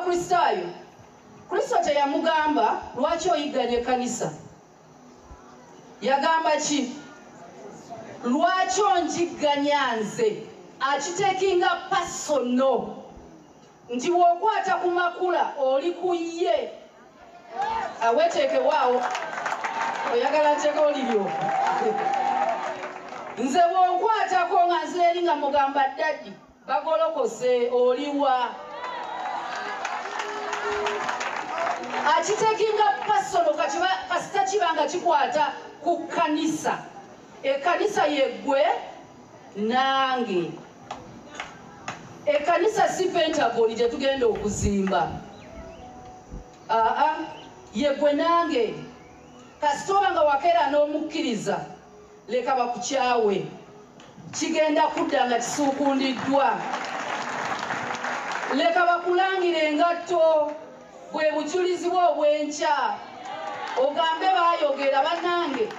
Abakristaayo, Kristo teyamugamba lwaki oyigganya ekkanisa. Yagamba ki? Lwaki onjigganya nze? Akiteekinga personal nti bw'okwata ku makula oli ku ye. Aweteekewaawo oyagala nteekewo liryo. Nze bw'onkwatako nga nzira eri nga mugamba daddy bagolokose oliwa. Akiteekinga personal kasita kiba nga kikwata ku kkanisa. Ekkanisa yeggwe nange. Ekkanisa si Pentagon gye tugenda okuzimba. Aa, yeggwe nange. Kasita oba nga wakeera n'omukkiriza, leka bakukyawe. Kigenda kudda nga kisuukundiddwa. Leka bakulangire engatto, bwe bujulizi bwo obw'enkya. Ogambe baayogera bannange,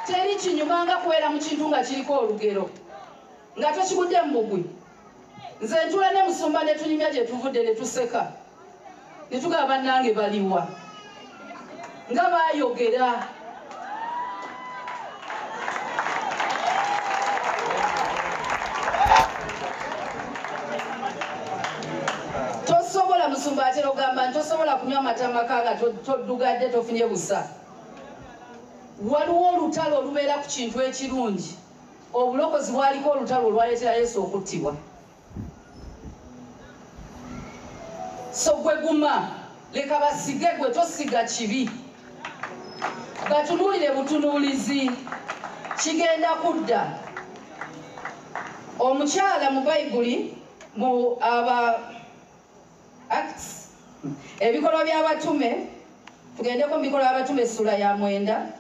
teri kinyuma nga kubeera mu kintu nga kiriko olugero, nga tokigudde mu bugwi. Nze ntula ne musumba ne tunyumya gye tuvudde ne tuseka. Ne tugamba bannange baliwa. Nga baayogera. Tosobola musumba atera ogamba nti tosobola kunywa mata maka nga toddugadde tofunye busa. Waliwo olutalo olubeera ku kintu ekirungi. Obulokozi bwaliko olutalo olwaleetera Yesu okuttibwa. So gwe guma, leka basige gwe tosiga kibi. Batunuulire butunuulizi, kigenda kudda. Omukyala mu Bayibuli mu aba Acts, ebikolwa by'abatume, tugendeko mu bikolwa by'abatume essula ya 9.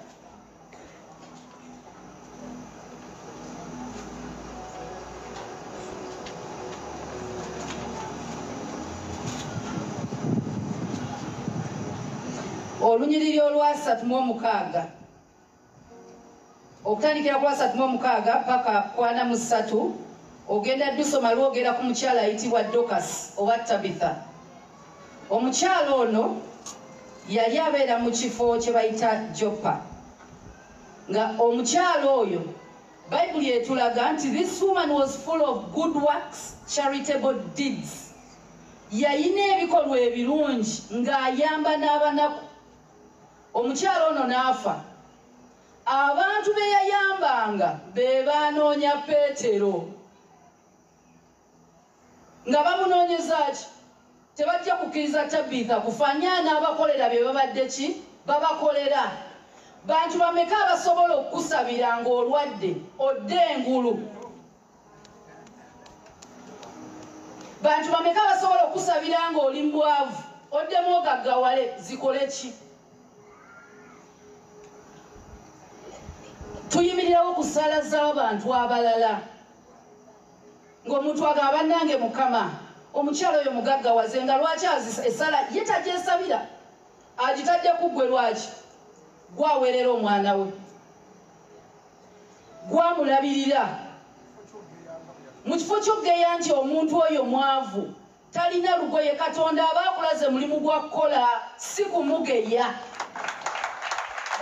Olunyiriri olwa 36. Okutandikira ku 36 paka ku 43, ogenda dusoma lwogera ku mukyala ayitibwa Dorcas oba Tabitha. Omukyala ono yali abeera mu kifo kye bayita Joppa. Nga omukyala oyo Bayibuli etulaga nti this woman was full of good works, charitable deeds. Yayina ebikolwa ebirungi ng'ayamba n'abanaku. Omukyala ono n'afa. Abantu be yayambanga be baanoonya Peetero. Nga bamunoonyeza ki? Tebajja kukkiriza Tabitha kufa n'abakolera bye babadde ki? Babakolera. Bantu bameka abasobola okukusabira ng'olwadde odde engulu? Bantu bameka abasobola okukusabira ng'oli mbwavu oddemu ogaggawale? Zikole ki? Tuyimirirawo ku ssaala z'abantu abalala. Ng'omuntu agamba bannange Mukama, omukyala oyo mugaggawaze nga lwaki essala ye tagyesabira? Agitadde ku ggwe lwaki? Gwaweerera omwana we, gwamulabirira. Mu kifo ky'okugeya nti omuntu oyo mwavu talina lugoye, Katonda aba akulaze mulimu gwa kukola, si kumugeya.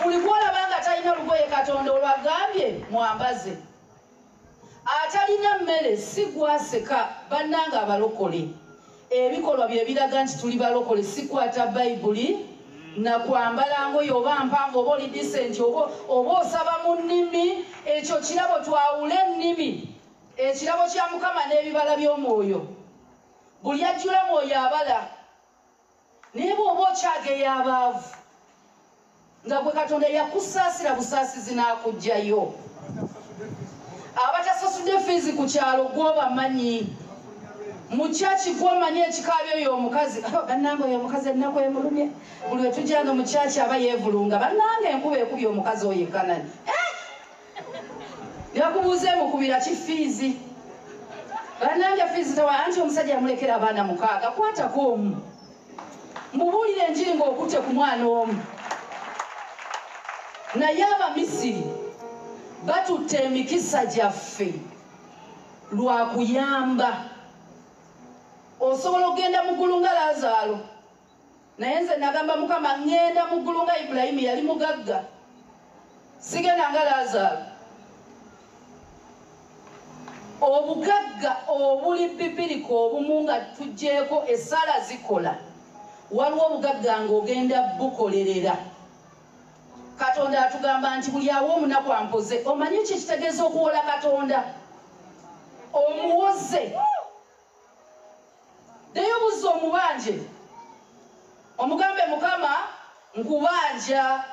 Buli gw'olaba nga talina lugoye, Katonda olwagambye mwambaze. Atalina mmere si gwaseka. Bannange abalokole, ebikolwa bye biraga nti tuli balokole, si kwata Bayibuli na kwambala ngoye oba mpanvu oba oli decent oba osaba mu nnimi. Ekyo kirabo, twawule ennimi. Ekirabo kya Mukama n'ebibala by'omwoyo. Buli ajjula mwoyo abala. Naye bw'oba okyageya abaavu nga gwe Katonda yakusaasira busaasizi n'akuggyayo. Abatasasudde fiizi ku kyalo gw'obamanyi. Mu kyaki gw'omanyi ekikaabyo oyo omukazi. Bannange oyo omukazi ennaku emulumye. Buli lwe tujja no mu kyaki aba yeevulunga. Bannange enkuba ekubye omukazi oyo e Kanani. Ne bakubuuza emukubira ki fiizi? Bannange fiizi tawa, anti omusajja yamulekera abaana 6, kwatako omu. Mubuulire enjiri ng'okutte ku mwana omu. Naye Abamisiri batutte emikisa gyaffe lwa kuyamba. Osobola okugenda mu ggulu nga Laazaalo, naye nze nagamba Mukama ŋŋenda mu ggulu nga Ibulayimu yali mugagga, sigenda nga Laazaalo. Obugagga obuli bibiriko obumu nga tuggyeeko essala zikola, waliwo obugagga ng'ogenda bukolerera. Katonda atugamba nti buli awa omunaku ampoze. Omanyi ki kitegeeza okuwola Katonda? Omuwoze. Ddeyo buzza omubanje, omugambe Mukama nkubanja.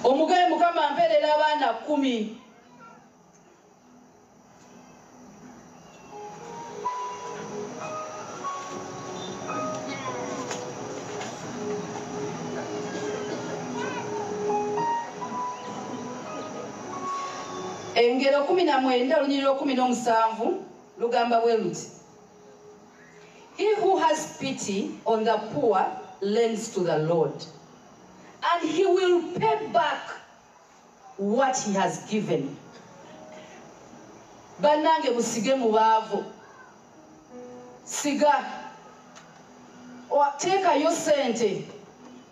Omugambe Mukama mpeerera abaana 10. Engero 19 olunyiriri 17 lugamba bwe luti: He who has pity on the poor lends to the Lord, and he will pay back what he has given. Bannange musige mu baavu. Siga. Teekayo ssente.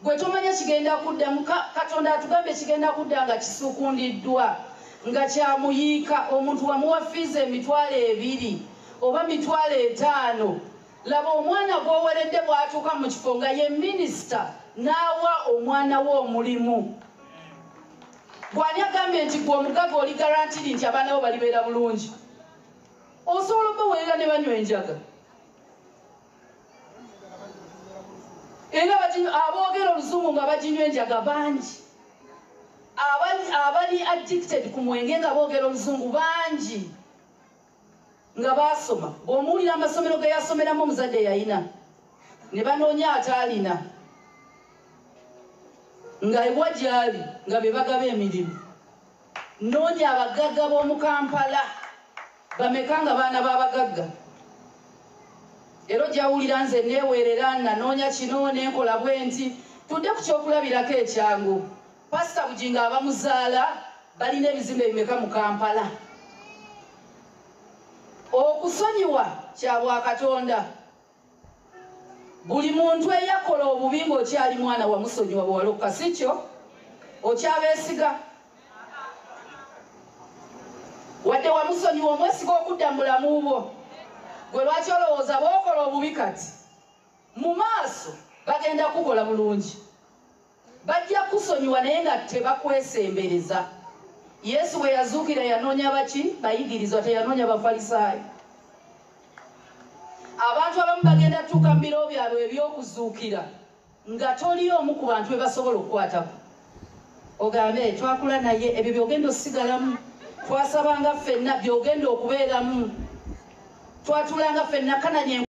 Gwe tomanya kigenda kudda. Katonda atugambye kigenda kudda nga kisukundiddwa, nga kyamuyiika. Omuntu wamuwa fiizi 20,000 oba 500,000. Laba omwana gw'oweredde bw'atuuka mu kifo nga ye minisita n'awa omwana we omulimu. Bw'ani agambye nti gwe omugagga oli garantiri nti abaana bo balibeera bulungi? Osobola obaweerera ne banywa enjaga. Era aboogera oluzungu nga baginywa enjaga bangi. Abali addicted ku mwenge nga boogera oluzungu bangi. Nga baasoma. Bw'omuwulira amasomero ge yasomeramu omuzadde yalina, ne banoonya ataalina, nga ewa gy'ali nga be bagaba emirimu. Noonya abagagga b'omu Kampala bameka nga baana b'abagagga. Era ojjawulira nze neeweerera nanoonya kino nenkola bwe nti. Tudde ku kyokulabirako ekyangu. Pasita Bugingo abamuzaala balina ebizimbe bimeka mu Kampala? Okusonyiwa kya bwa Katonda. Buli muntu eyakola obubi ng'okyali mwana wamusonyiwa bwe walokoka, si kyo? Okyabeesiga? Wadde wamusonyiwa omwesiga okudda mu bulamu bwo. Gwe lwaki olowooza bw'okola obubi kati mu maaso bagenda kukola bulungi? Bajja kusonyiwa naye nga tebakwesembereza. Yesu bwe yazuukira yanoonya baki? Bayigirizwa, teyanoonya Bafalisaayo. Abantu abamu bagenda tuuka mu biro byabwe eby'okuzuukira nga toli omu ku bantu be basobola okukwatako. Ogambe twakula naye, ebyo by'ogenda osigalamu. Twasabanga ffenna, by'ogenda okubeeramu. Twatulanga ffenna kananye.